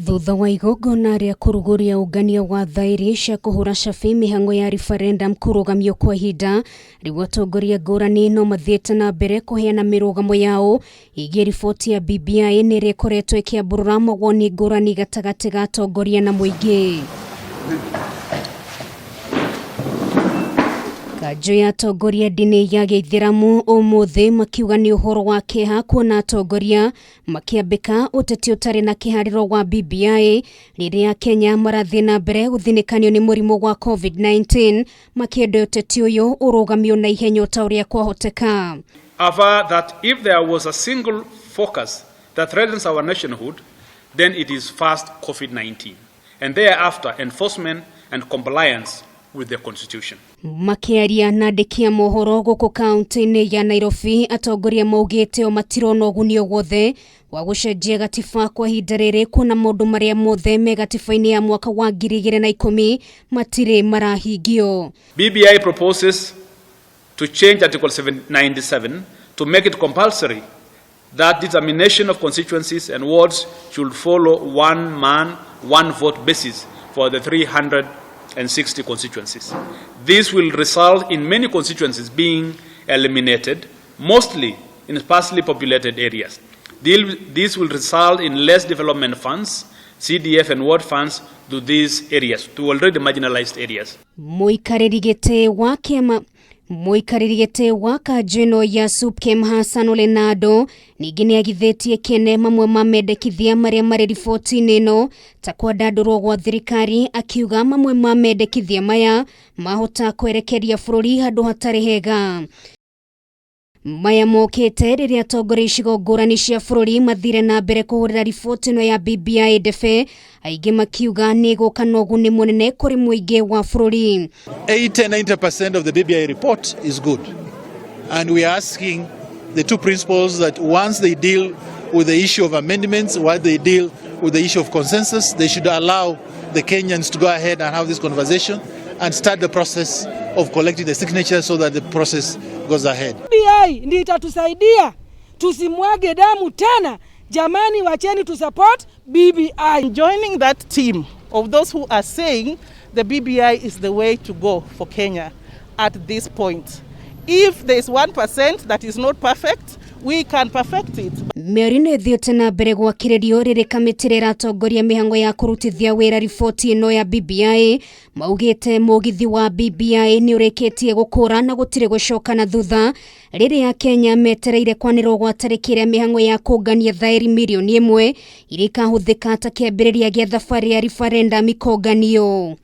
Thutha wa igongona rĩa kũrugũria ũngania wa thaĩri cia kũhũra cabi mĩhang'o ya referendum kũrũgamio kwa ihinda, rĩu atongoria ngũrani no mathiĩte na mbere kũheana mĩrũgamo yao ĩgiĩ riboti ya BBI nĩ ĩrĩa ĩkoretwo ĩkĩambũrũra mawoni ngũrani gatagatĩ ga atongoria na mũingĩ. Kanjũ ya atongoria ndini ya gĩithĩramu ũmũthĩ makiuga nĩ ũhoro wa kĩeha kuona atongoria makĩambĩka ũteti ũtarĩ na kĩharĩro wa BBI rĩrĩa Kenya marathiĩ na mbere gũthinĩkanio nĩ mũrimũ wa COVID-19 makĩenda ũteti ũyũ ũrũgamio na ihenya o ta ũrĩa kwahoteka. Aver that if there was a single focus that threatens our nationhood, then it is first COVID-19 and thereafter enforcement and compliance with the constitution. Makĩaria na andĩki a mohoro gũkũ kaunti-inĩ ya Nairobi, atongoria maugĩte o matirona ũguni o wothe wa gũcenjia gatiba kwa ihinda rĩrĩ kuona maũndũ marĩa mothe me gatiba-inĩ ya mwaka wa 2010 matirĩ marahingio. BBI proposes to change Article 97 to make it compulsory that determination of constituencies and wards should follow one man, one vote basis for the 360 constituencies. This will result in many constituencies being eliminated, mostly in sparsely populated areas. This will result in less development funds, CDF and ward funds to these areas, to already marginalized areas. Mũikarĩri gĩtĩ wa kĩama Mũikarĩri gĩtĩ wa kanjũ ĩno ya SUPKEM Hassan Ole Nado ningĩ nĩagithĩtie kĩene mamwe ma mendekithia marĩa marĩ riboti-inĩ ĩno ta kwandandũrwo gwa thirikari, akiuga mamwe ma mendekithia maya mahota kwerekeria bũrũri handũ hatarĩ hega. Maya mokĩte rĩrĩa atongoria icigo ngũrani cia bũrũri mathire na mbere kũhũrĩra riboti ĩno ya BBI ndebe, aingĩ makiuga nĩ ĩgũka na ũguni mũnene kũrĩ mũingĩ wa bũrũri. 80-90% of the BBI report is good. And we are asking the two principals that once they deal with the issue of amendments, while they deal with the issue of consensus, they should allow the Kenyans to go ahead and have this conversation and start the process of collecting the signatures so that the process goes ahead. BBI ndio itatusaidia tusimwage damu tena. Jamani, wacheni tu support BBI. Joining that team of those who are saying the BBI is the way to go for Kenya at this point. If there is 1% that is not perfect, we can perfect it. Mĩario ĩno ĩthiĩte na mbere gwakĩrĩrio rĩrĩ kamĩtĩ ĩrĩa ĩratongoria mĩhang'o ya kũrutithia wĩra riboti ĩno ya BBI maugĩte mũgithi wa BBI nĩ ũrĩkĩtie gũkũra na gũtirĩ gũcoka na thutha rĩrĩa Kenya metereire kwanĩrwo gwa tarĩki ĩrĩa mĩhang'o ya kũngania thaĩri mirioni 1 iria ikahũthĩka ta kĩambĩrĩria gĩa thabarĩ ya referendum ikonganio.